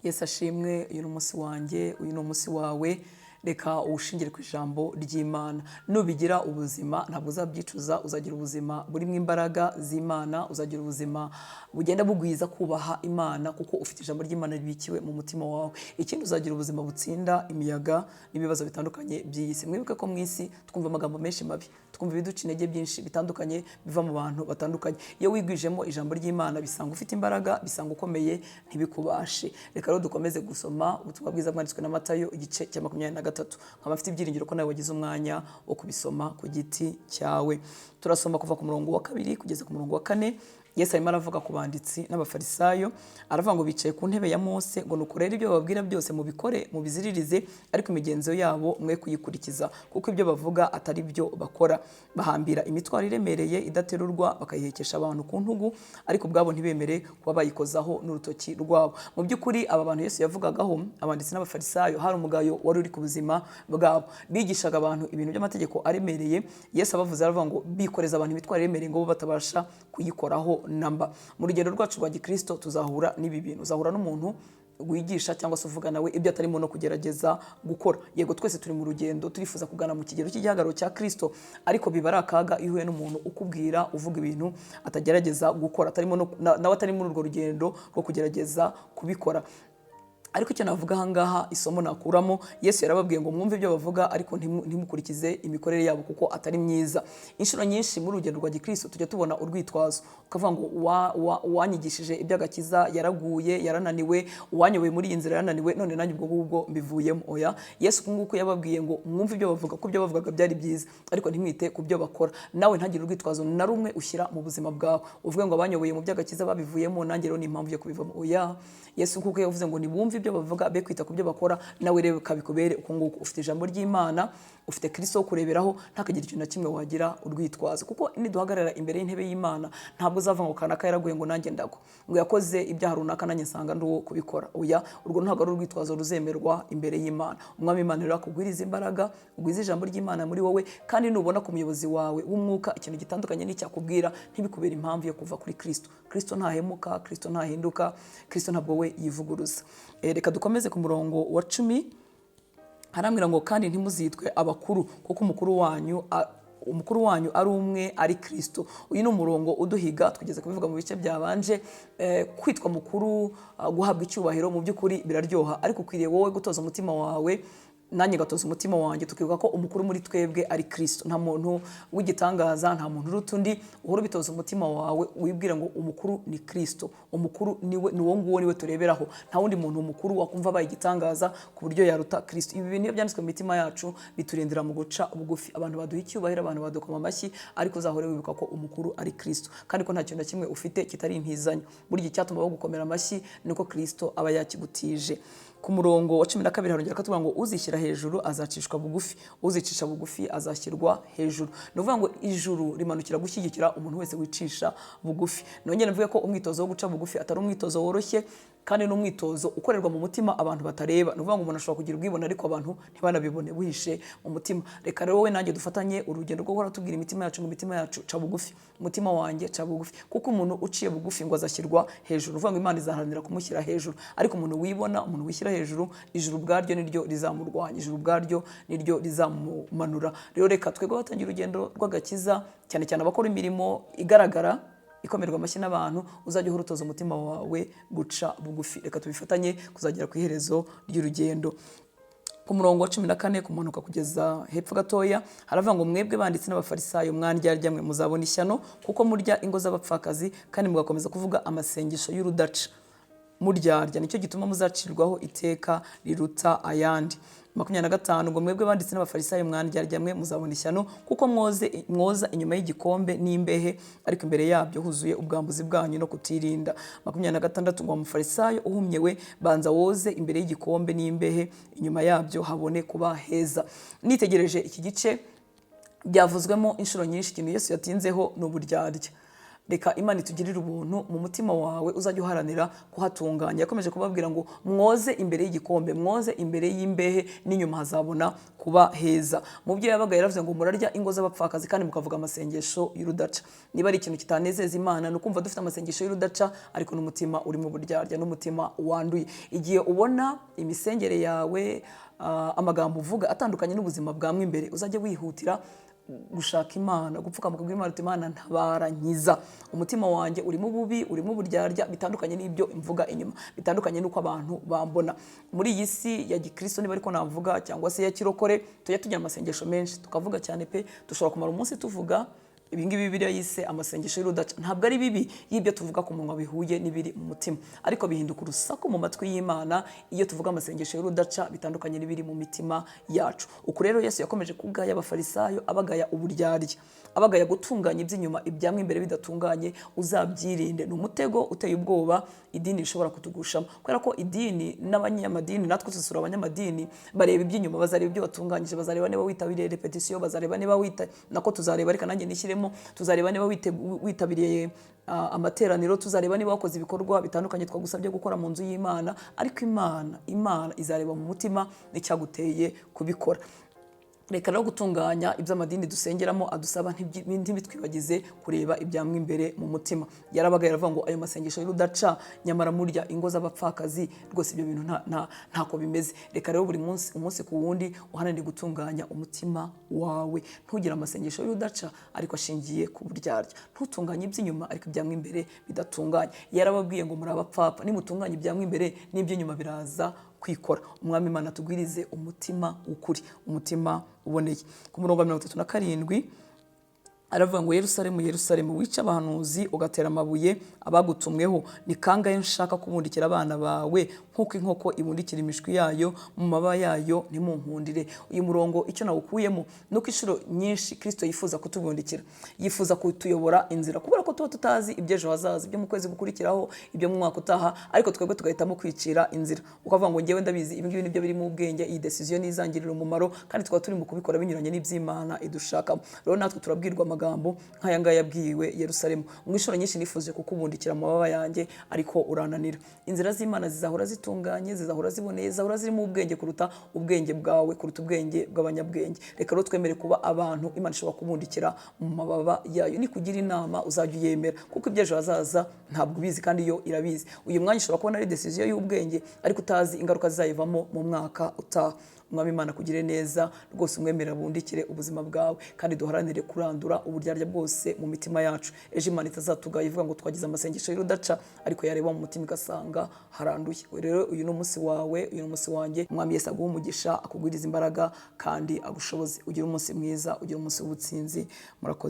Yesu ashimwe. Uyu ni umunsi wanjye, uyu ni umunsi wawe. Reka uwushingire ku ijambo ry'Imana. Nubigira ubuzima, ntabwo uzabyicuza. Uzagira ubuzima burimo imbaraga z'Imana, uzagira ubuzima bugenda bugwiza kubaha Imana, kuko ufite ijambo ry'Imana ribikiwe mu mutima wawe. Ikindi, uzagira ubuzima butsinda imiyaga n'ibibazo bitandukanye by'iyi si. Mwibuke ko mu isi twumva amagambo menshi mabi, twumva ibiduca intege byinshi bitandukanye biva mu bantu batandukanye. Iyo wigwijemo ijambo ry'Imana, bisanga ufite imbaraga, bisanga ukomeye, ntibikubashe. Reka rero dukomeze gusoma ubutumwa bwiza bwanditswe na Matayo, igice cya 23. Nkaba mfite ibyiringiro ko nawe wagize umwanya wo kubisoma ku giti cyawe. Turasoma kuva ku murongo wa 2 kugeza ku murongo wa 4. Yesu arimo aravuga ku banditsi n'Abafarisayo, aravuga ngo bicaye ku ntebe ya Mose, ngo nuko rero ibyo bababwira byose mubikore, mubiziririze, ariko imigenzo yabo mwe kuyikurikiza, kuko ibyo bavuga atari byo bakora. Bahambira imitwaro iremereye idaterurwa, bakayihekesha abantu ku ntugu, ariko ubwabo ntibemere kuba bayikozaho n'urutoki rwabo. Mu by'ukuri, aba bantu Yesu yavugagaho, abanditsi n'Abafarisayo, hari umugayo wari uri ku buzima bwabo. Bigishaga abantu ibintu by'amategeko aremereye. Yesu abavuze, aravuga ngo bikoreza abantu imitwaro iremereye, ngo bo batabasha kuyikoraho namba. Mu rugendo rwacu rwa gikristo tuzahura n'ibi bintu. Uzahura n'umuntu wigisha cyangwa se uvuga nawe ibyo atarimo no kugerageza gukora. Yego, twese turi mu rugendo, turifuza kugana mu kigero cy'igihagararo cya Kristo, ariko biba ari akaga iyo uhuye n'umuntu ukubwira, uvuga ibintu atagerageza gukora, atarimo nawe atari muri urwo rugendo rwo kugerageza kubikora. Ariko icyo navuga ahangaha, isomo nakuramo, Yesu yarababwiye ngo mwumve ibyo bavuga, ariko ntimukurikize imikorere yabo, kuko atari myiza. Inshuro nyinshi muri urugendo rwa gikristo tujya tubona urwitwazo, ukavuga ngo uwanyigishije iby'agakiza yaraguye, yarananiwe, uwanyoboye muri iyi nzira yarananiwe, none nanjye ubwo ngubwo mbivuyemo. Oya, Yesu uku nguku yababwiye ngo mwumve ibyo bavuga, ko ibyo bavugaga byari byiza, ariko ntimwite ku byo bakora. Nawe ntagire urwitwazo na rumwe ushyira mu buzima bwawe, uvuge ngo abanyoboye mu by'agakiza babivuyemo, nanjye rero ni impamvu yo kubivamo. Oya, Yesu kuko yavuze ngo nibumve ibyo bavuga, be kwita ku byo bakora, nawe rero kabikubere uko nguko. Ufite ijambo ry'Imana, ufite Kristo wo kureberaho, ntakagira ikintu na kimwe wagira urwitwazo, kuko niduhagarara imbere y'intebe y'Imana, ntabwo uzava ngo kanaka yaraguye ngo nanjye ndagwa, ngo yakoze ibyaha runaka nanjye nsanga ndi uwo kubikora. Oya, urwo ntabwo ari urwitwazo ruzemerwa imbere y'Imana. Umwami Imana rero akugwiriza imbaraga, ugwize ijambo ry'Imana muri wowe, kandi nubona ku muyobozi wawe w'umwuka ikintu gitandukanye n'icyakubwira, ntibikubere impamvu yo kuva kuri Kristo. Kristo ntahemuka, Kristo ntahinduka, Kristo ntabwo we yivuguruza. Reka dukomeze ku murongo wa 10. Harambwira ngo kandi ntimuzitwe abakuru, kuko umukuru wanyu ari umwe, ari Kristo. Uyu ni umurongo uduhiga, twigeze kubivuga mu bice byabanje. Kwitwa mukuru, guhabwa icyubahiro, mu by'ukuri biraryoha, ariko ukwiriye wowe gutoza umutima wawe, nanjye ngatoza umutima wanjye, tukibuka ko umukuru muri twebwe ari Kristo. Nta muntu w'igitangaza, nta muntu uruta undi. Uhora ubitoza umutima wawe, wibwira ngo umukuru ni Kristo, umukuru niwe, ni uwo nguwo, niwe tureberaho. Nta wundi muntu mukuru wakumva abaye igitangaza ku buryo yaruta Kristo. Ibi bintu iyo byanditswe mu mitima yacu, biturindira mu guca bugufi. Abantu baduha icyubahiro, abantu badukoma amashyi, ariko uzahore wibuka ko umukuru ari Kristo, kandi ko nta kintu na kimwe ufite kitari intizanyo. Burya icyatuma bagukomera amashyi ni uko Kristo aba yakigutije. Ku murongo wa 12 harongera akatubwira ngo uzishyira hejuru azacishwa bugufi, uzicisha bugufi azashyirwa hejuru. Ni ukuvuga ngo ijuru rimanukira gushyigikira umuntu wese wicisha bugufi. Nongere mvuge ko umwitozo wo guca bugufi atari umwitozo woroshye, kandi ni umwitozo ukorerwa mu mutima abantu batareba. Ni ukuvuga ngo umuntu ashobora kugira ubwibone, ariko abantu ntibanabibone, buhishe mu mutima. Reka rero wowe nanjye dufatanye urugendo rwo guhora tubwira imitima yacu ngo imitima yacu, ca bugufi, umutima wanjye, ca bugufi, kuko umuntu uciye bugufi ngo azashyirwa hejuru. Ni ukuvuga ngo Imana izaharanira kumushyira hejuru, ariko umuntu wibona, umuntu wishyira hejuru, ijuru ubwaryo niryo rizamurwanya, ijuru ubwaryo niryo rizamumanura. Rero reka twebwe batangira urugendo rw'agakiza, cyane cyane abakora imirimo igaragara ikomerwa amashyi n'abantu, uzajya uhora utoza umutima wawe guca bugufi. Reka tubifatanye kuzagera ku iherezo ry'urugendo. Ku murongo wa 14 kumanuka kugeza hepfo gatoya, haravuga ngo mwebwe banditsi n'Abafarisayo, mwandyarya mwe, muzabona ishyano, kuko murya ingo z'abapfakazi, kandi mugakomeza kuvuga amasengesho y'urudaca muryarya. Nicyo gituma muzacirwaho iteka riruta ayandi. 25 ngo mwebwe banditsi n'Abafarisayo, mwandyarya mwe, muzabona ishyano, kuko mwoza inyuma y'igikombe n'imbehe, ariko imbere yabyo huzuye ubwambuzi bwanyu no kutirinda. 26 ngo wa mufarisayo uhumye we, banza woze imbere y'igikombe n'imbehe, inyuma yabyo habone kuba heza. Nitegereje iki gice, byavuzwemo inshuro nyinshi. Ikintu Yesu yatinzeho ni uburyarya. Reka Imana itugirire ubuntu, mu mutima wawe uzajya uharanira kuhatunganya. Yakomeje kubabwira ngo mwoze imbere y'igikombe, mwoze imbere y'imbehe, n'inyuma hazabona kuba heza. Mu byo yabaga yaravuze ngo murarya ingo z'abapfakazi kandi mukavuga amasengesho y'urudaca. Niba ari ikintu kitanezeza Imana, ni ukumva dufite amasengesho y'urudaca ariko n'umutima urimo uburyarya, n'umutima wanduye. Igihe ubona imisengere yawe, amagambo uvuga atandukanye n'ubuzima bwa imbere, uzajya wihutira gushaka Imana, gupfukama ukabwira Imana uti: "Imana, ntabara, nkiza, umutima wanjye urimo ububi, urimo uburyarya, bitandukanye n'ibyo mvuga inyuma, bitandukanye n'uko abantu bambona." Muri iyi si ya gikristo, niba ariko navuga, cyangwa se ya kirokore, tujya tugira amasengesho menshi, tukavuga cyane pe. Dushobora kumara umunsi tuvuga ibingibi Bibiliya yise amasengesho y'urudaca. Ntabwo ari bibi y'ibyo tuvuga ku munwa bihuye n'ibiri mu mutima, ariko bihinduka urusaku mu matwi y'Imana iyo tuvuga amasengesho y'urudaca bitandukanye n'ibiri mu mitima yacu. Uku rero Yesu yakomeje kugaya Abafarisayo, abagaya uburyarya, abagaya gutunganya iby'inyuma, ibyamwe imbere bidatunganye. Uzabyirinde, ni umutego uteye ubwoba idini rishobora kutugushamo, kubera ko idini n'abanyamadini, natwe twese turi abanyamadini, bareba iby'inyuma. Bazareba ibyo watunganyije, bazareba niba witabiriye repetisiyo, bazareba niba wita nako tuzareba, reka nanjye nishyiremo, tuzareba niba witabiriye amateraniro, tuzareba niba wakoze ibikorwa bitandukanye twagusabye gukora mu nzu y'Imana. Ariko Imana izareba mu mutima n'icyaguteye kubikora. Reka rero gutunganya iby'amadini dusengeramo adusaba ntibitwibagize kureba ibyamwe imbere mu mutima. Yarabaga yaravuga ngo ayo masengesho y'urudaca, nyamara murya ingo z'abapfakazi, rwose ibyo bintu ntako bimeze. Reka rero buri munsi, umunsi ku wundi, uharanire gutunganya umutima wawe. Ntugire amasengesho y'urudaca ariko ashingiye ku buryarya. Ntutunganye iby'inyuma ariko ibyamwe imbere bidatunganye. Yarababwiye ngo muri abapfapfa, nimutunganye ibyamwe imbere, n'iby'inyuma biraza kwikora. Umwami Imana tugwirize umutima w'ukuri, umutima uboneye. Ku murongo wa 37 aravuga ngo: "Yerusalemu, Yerusalemu, wica abahanuzi ugatera amabuye abagutumweho, ni kangahe nshaka kubundikira abana bawe nk'uko inkoko ibundikira imishwi yayo mu mababa yayo, ntimunkundire." Uyu murongo icyo nawukuyemo ni uko inshuro nyinshi Kirisito yifuza kutubundikira, yifuza kutuyobora inzira, kubera ko tuba tutazi iby'ejo hazaza, ibyo mu kwezi gukurikiraho, ibyo mu mwaka utaha, ariko twebwe tugahitamo kwicira inzira, ukavuga ngo ngewe ndabizi, ibi ngibi nibyo birimo ubwenge, iyi decision nizangirira umumaro, kandi tukaba turi mu kubikora binyuranye n'iby'Imana idushakamo. Rero natwe turabwirwa amagambo nk'aya ngaya yabwiwe Yerusalemu ngo: "Inshuro nyinshi nifuje kukubundikira mu mababa yanjye, ariko urananira." Inzira z'Imana zizahora zitunganye, zizahora ziboneye, zizahora zirimo ubwenge kuruta ubwenge bwawe, kuruta ubwenge bw'abanyabwenge. Reka rero twemere kuba abantu Imana ishobora kubundikira mu mababa yayo. Nikugira inama uzajya uyemera, kuko iby'ejo hazaza ntabwo ubizi kandi yo irabizi. Uyu mwanya ushobora kubona ari decision y'ubwenge, ariko utazi ingaruka zizayivamo mu mwaka utaha. Umwami Imana akugire neza rwose, umwemerera bundikire ubuzima bwawe, kandi duharanire kurandura uburyarya bwose mu mitima yacu. Ejo Imana itazatugaya ivuga ngo twagize amasengesho y'urudaca, ariko yareba mu mutima igasanga haranduye. Rero uyu ni umunsi wawe, uyu ni umunsi wanjye. Umwami Yesu aguhe umugisha, akugwirize imbaraga kandi agushoboze. Ugire umunsi mwiza, ugire umunsi w'ubutsinzi. Murakoze.